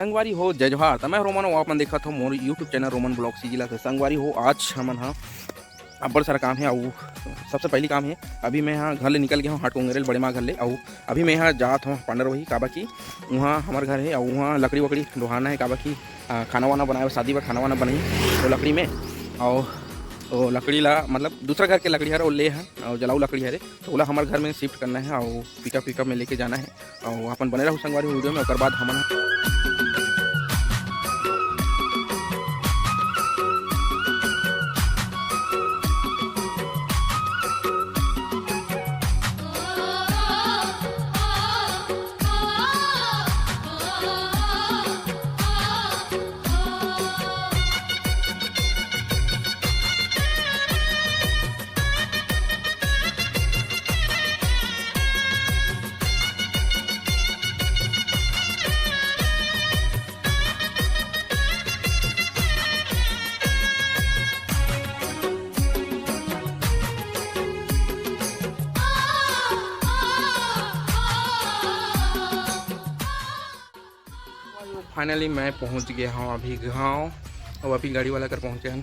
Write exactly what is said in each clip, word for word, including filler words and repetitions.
संगवारी हो, जय जोहार। त मैं रोमन, आप मन देखत हो मोर YouTube channel Roman blog CG ला। त संगवारी हो, आज हमन ह अब्बड़ सारा काम हे। अउ सबसे पहली काम हे, अभी मैं ह घर ले निकल गया हूँ हाट कोंगरेल बड़े माँ घर ले। अउ अभी मैं ह जात हूँ पांडरवही, काबर कि वहाँ हमर घर हे अउ वहाँ लकड़ी वकड़ी डोहाना हे, काबर कि आ, खाना वाना बनाए बर, शादी बर खाना वाना बनही वो लकड़ी में। अउ वो लकड़ी ला, मतलब दूसरा घर के लकड़ी हरे, वो ले हन, अउ जलाऊ लकड़ी हरे, तो ओला हमर घर में शिफ्ट करना है अउ पिकअप पिकअप में लेके जाना है। अउ अपन बने रहू संगवारी वीडियो में, ओकर बाद हमन फाइनली मैं पहुंच गया हूँ अभी गाँव। अब अभी गाड़ी वाला कर पहुंचे हन।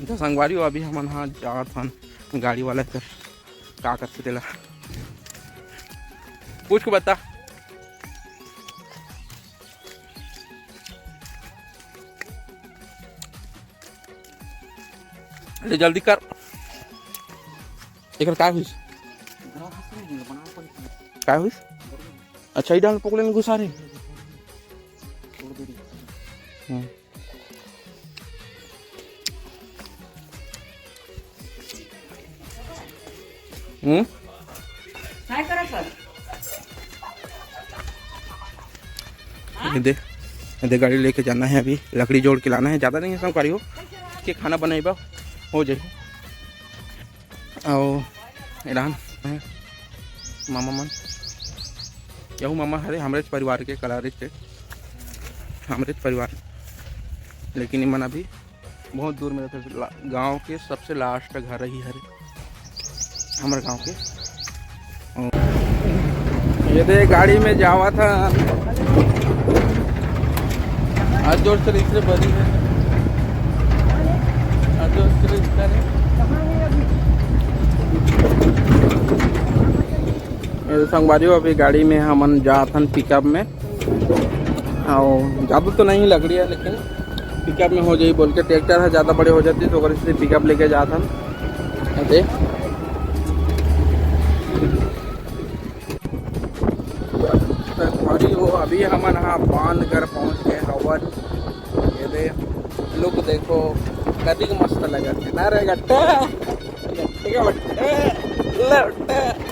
तो संगवारी हो, अभी हमन हा जात हन गाड़ी वाला कर, का करथे तेला पूछ के बता। ले जल्दी कर। एकर का होइस? का होइस? अच्छा, ई डाल पोकले में घुसा रे। हम्म। हम्म? काय करत हस? ये दे, ये दे, गाड़ी लेके जाना है अभी, लकड़ी जोड़ के लाना है, ज़्यादा नहीं है, संगवारी हो, के खाना बनाइबा हो जाए। अउ एरान है मामा मन, यहू मामा हरे हमरेच परिवार के, कलारिच के, हमरेच परिवार, लेकिन इमन अभी बहुत दूर में रहथे। ला-, गांव के सबसे लास्ट घर ही हरे हमर गांव के। ये दे गाड़ी में जावत हन। आज जोर से रिश्ते बनी है। आज जोर से रिश्ता है। ये संगवारी हो, अभी गाड़ी में हमन जात हन पिकअप में। अउ जादू तो नहीं लग रही है, लेकिन पिकअप में हो जाई बोल के, ट्रैक्टर है ज़्यादा बड़े हो जाती तो ओकर से पिकअप लेके जात हन। ऐसे संगवारी हो, अभी हमन हा पान घर पहुँच गए हवन। ये दे, लुक देखो, कतिक मस्त लगत है ना रे गट्टा। गट्टे का बट्टे, ले बट्टे।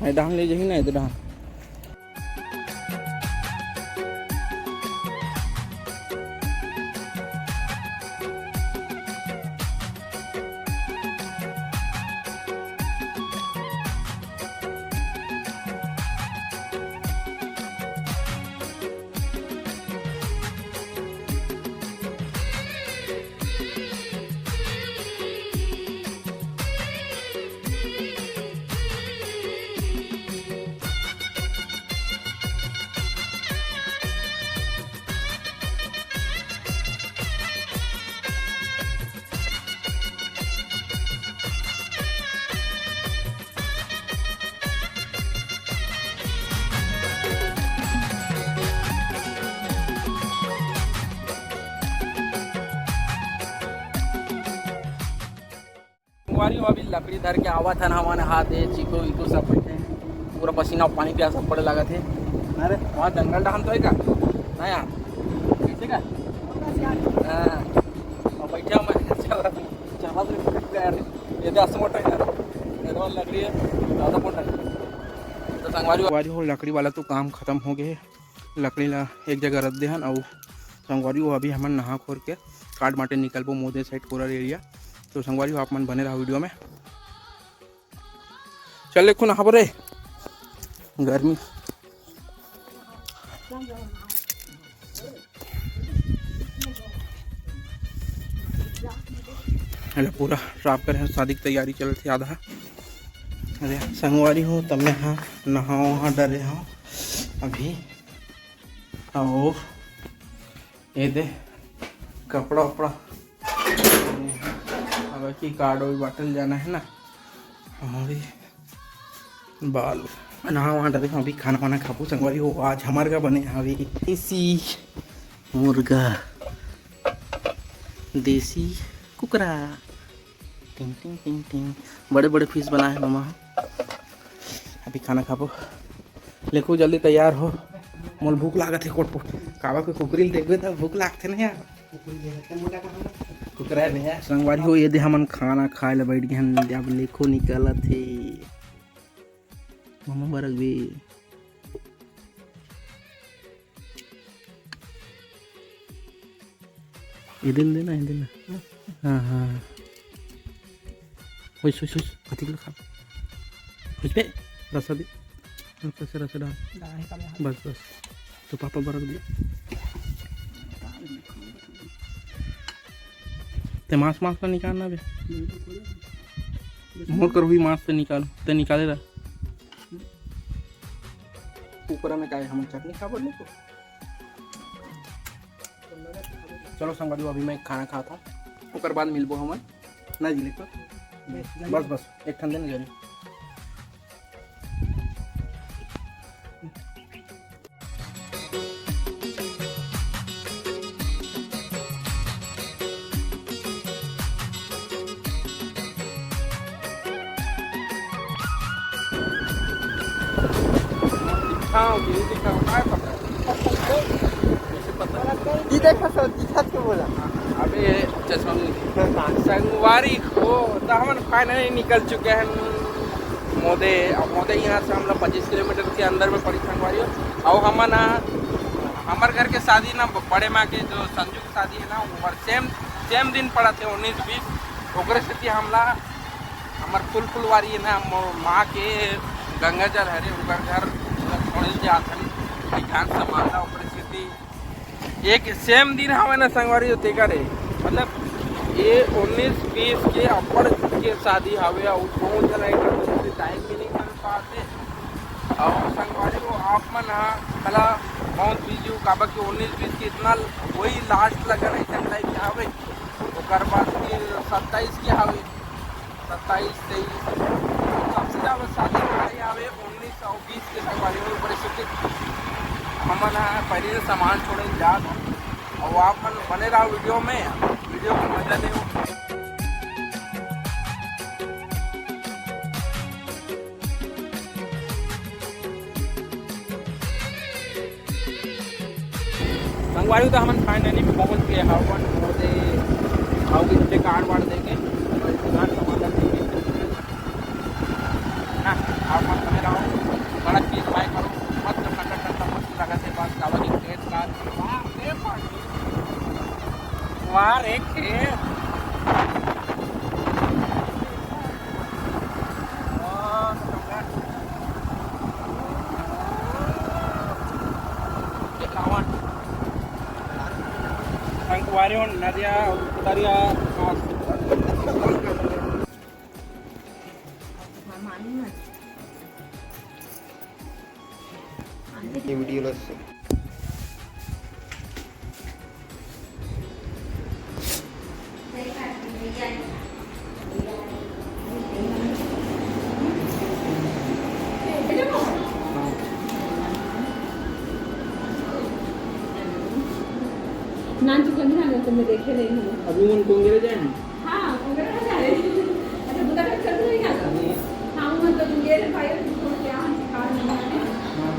ए डहान ले जाही ना, ए डहान। संगवारी हो, अभी लकड़ी धर के आवत हन हमन, हाथ ए चीकू वीकू सब बैठे हैं, पूरा पसीना पानी प्यास सब पड़े लागत है। अरे वहाँ जंगल डहान तो है का? ना यार, कैसे का? हाँ, और बैठे हम चला, चला से यार, ये तो असं मोठा है यार, ये तो लकड़ी है, ज़्यादा मोठा है। तो संगवारी हो, लकड़ी वाला तो काम खतम हो गे हे। लकड़ी ला एक जगह रख दे हन, अउ संगवारी हो, अभी हमन नहा खोर के काट बाटे निकलबो मोदे side कोरर area। तो संगवारी हो, आप मन बने रहा video में। चल लेखो नहाबो रे, गर्मी। एला पूरा साफ करे हन, शादी के तैयारी चलत हे आधा। अरे संगवारी हो, तब मैं हा नहाओ हा डरे हूँ अभी। अउ ये दे कपड़ा उपड़ा, अब की कार्ड भी बाटल जाना है ना। अभी बाल नहा वहा डरे हूँ, अभी खाना वाना खाबो संगवारी हो। आज हमार का बने हवे देसी मुर्गा, देसी कुकरा। टिंग टिंग टिंग टिंग। बड़े बड़े piece बनाए हे ममा। अभी खाना खाबो। लेखो जल्दी तैयार हो, मोल भूख लागत हे कोट कोट। काबर के कुकरी ल देखबे त भूख लागथे ना यार। कुकरा हे भैया। संगवारी हो, ये दे हमन खाना खाए ला बैठ गे हन। अब लेखो निकलत हे। ममा बरक बे। ये दे ना, ये दे ना। हाँ, हाँ। होइस, होइस, होइस। अतिक ल खा। होइस बे, रसा दे। हल्का से रसा डाल। बस, बस। तो पापा बरक दे। ते मांस, मांस ला निकाल ना बे। मोर कर हुई मांस ते निकाल, ते निकाले ला। ऊपर में का हे, हमन चटनी खाबो लेखो। चलो संगवारी हो, अभी मैं खाना खात हूँ, ओकर बाद मिलबो हमन। ना जी लेखो। बस, बस, एक ठन दे ना जरी। दिखाओ, ये दिखाओ, काय पता? कैसे पता? ये देखा सर, दिखा के बोला। अबे चश्मा में दिखा। संगवारी हो, तो हमन finally निकल चुके हैं मोदे। अब मोदे यहाँ से हम लोग पच्चीस किलोमीटर के अंदर में पड़ी संगवारी हो। और हमन, हमर घर के शादी ना, बड़े माँ के जो संजू शादी हे ना, ओकर same, same दिन पड़त हे उन्नीस बीस। ओकरे सेती हमला हमर फुल फुलवारी हे ना, मोर माँ के गंगा जल हरे, ओकर घर पूरा छोड़े ल जात हन, बिहान समाजा, ओकरे सेती एक same दिन हवे ना संगवारी हो, तेकर हे। मतलब ये उन्नीस बीस के अब्बड़ के शादी हवे, अउ बहुत झन आए, time भी नहीं मिल पाते। अउ संगवारी हो, आप मन ह भला बहुत busy हो, काबर कि उन्नीस बीस के इतना वही last लगन अइसन type के हवे। ओकर बाद फिर सत्ताईस के हवे, सत्ताईस, तेईस, सबसे ज्यादा शादी भाई हवे उन्नीस अउ बीस के संगवारी हो। ओकरे सेती हमन ह पहिली से सामान छोड़े ल जात हन। अउ आप मन बने रहो video में, video में मजा लेव। संगवारी हो, तो हमन finally पहुंच गए हवन मोदे। अउ कितने कार्ड वार्ड देके दुकान समाधान देके ना, आप मन बने रहो, बड़ा चीज भाई करो, मस्त ठंडा ठंडा मस्त लगा से बात कावा की great कार। वाह रे पानी, वाह रे खेत। संगवारी हो, नदिया उतरिया। ये video ला से। नान चुका नहीं ना, तुमने देखे नहीं हूँ। अभी मन कांग्रेस जाए हैं। हाँ, कांग्रेस जाए। अच्छा, बुता का चल रही है। हाँ, वो मतलब ये भाई, तुमको क्या हम सिखा रहे हैं। हाँ।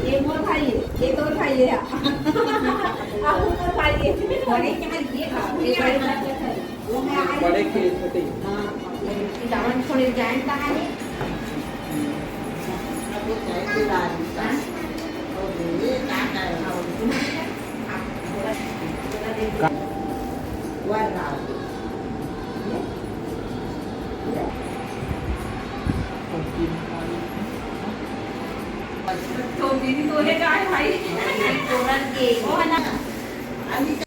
ये मोर भाई है, ये तोर भाई है। अब मोर भाई है। बड़े क्या ये भाई? बड़े के छोटे। हाँ। सीतावन छोड़े जाए कहाँ है? तो दीदी तो है, काय भाई? वो है ना।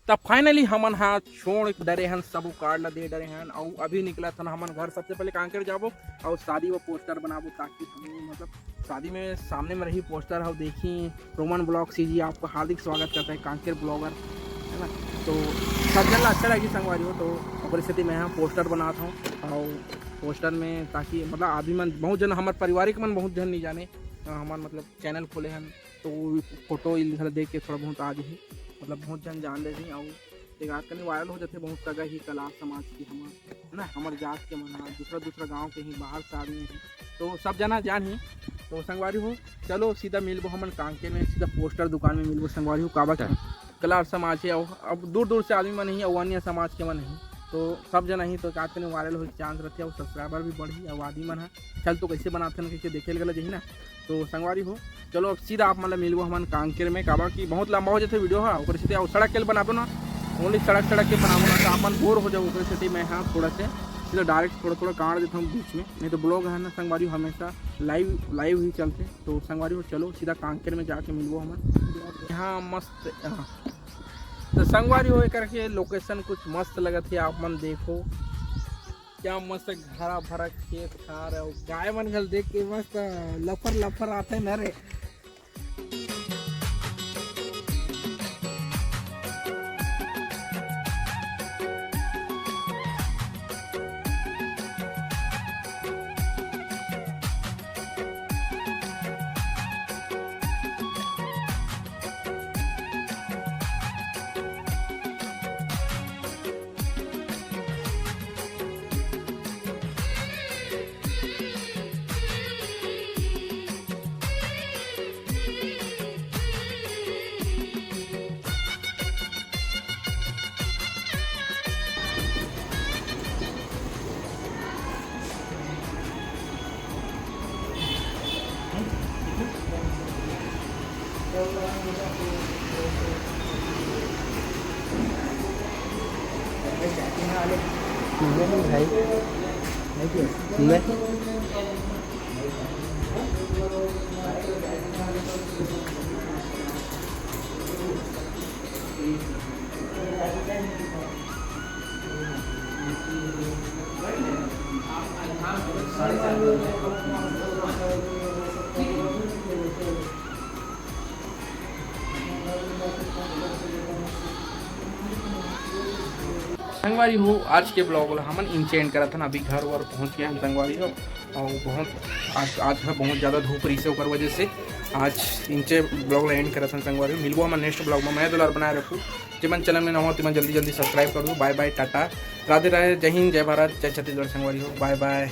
तब finally हमन हा छोड़ डरे हन, सब card ला दे डरे हन, अउ अभी निकलत हन हमन घर। सबसे पहले कांकेर जाबो अउ शादी वो पोस्टर बनाबो, ताकि हम, मतलब, शादी में सामने में रही पोस्टर, अउ देखी रोमन ब्लॉग सीजी आपको हार्दिक स्वागत करता है, कांकेर ब्लॉगर, है ना। तो सब जन ला अच्छा लगी संगवारी हो, तो ओकरे सेती मैं हा पोस्टर बनात हूँ। अउ पोस्टर में ताकि, मतलब, आदमी मन बहुत जन, हमर पारिवारिक मन बहुत जन नहीं जाने, अ, हमर, मतलब, चैनल खोले हन, तो वो फोटो इन सारा देख के थोड़ा बहुत आ जही, मतलब, बहुत जन जान ले रही। अउ एक आजकल वायरल हो जाते बहुत सगा ही कलार समाज की हमर, है ना, हमर जात के मन हा, दूसरा दूसरा गांव के ही, बाहर से आदमी ही, तो सब जना जान ही। तो संगवारी हो, चलो सीधा मिलबो हमन कांकेर में, सीधा पोस्टर दुकान में मिलबो संगवारी हो, काबर की कलार समाज है, अउ अब दूर दूर से आदमी मन ही, अउ अन्य समाज के मन ही, तो सब जना ही, तो का तने वायरल होए के चांस रहते, अउ सब्सक्राइबर भी बढ़ी, अउ आदमी मन हा चल तो कैसे बनाते हैं, कैसे देखे लगे जही ना। तो संगवारी हो, चलो अब सीधा आप मन ला मिलबो हमन कांकेर में, काबर कि बहुत लंबा हो जाथे वीडियो हा, ओकर सेती अउ सड़क के बनाबो ना, ओनली सड़क सड़क के बनाबो ना, तो आप मन बोर हो जाओ, ओकर सेती मैं हा थोड़ा से सीधा डायरेक्ट थोड़ा थोड़ा काट देता हूँ बीच में, नहीं तो ब्लॉग है ना संगवारी हो, हमेशा लाइव लाइव ही चलते। तो संगवारी हो, चलो सीधा कांकेर में जाके मिलबो हमन। यहाँ मस्त, हाँ। तो संगवारी हो, एकर के लोकेशन कुछ मस्त लगत है, आप मन देखो क्या मस्त हरा भरा खेत खार है, अउ गाय मन घल देख के मस्त लफर लफर आते न रे। भाई, नहीं। संगवारी हो, आज के ब्लॉग ला हमन इंचे एंड करत हन। अभी घर वर पहुंच गए हम संगवारी हो, और बहुत आज, आज है बहुत ज़्यादा धूप रही से, ओकर वजह से आज इंचे ब्लॉग ला एंड करत हन संगवारी हो। मिलबो हमन नेक्स्ट ब्लॉग में। मैं दुलार बनाए रखू, जेमन चैनल में नवा हो, तेमन जल्दी जल्दी सब्सक्राइब कर दो। बाय बाय, टाटा, राधे राधे, जय हिंद, जय भारत, जय छत्तीसगढ़ संगवारी हो, बाय बाय।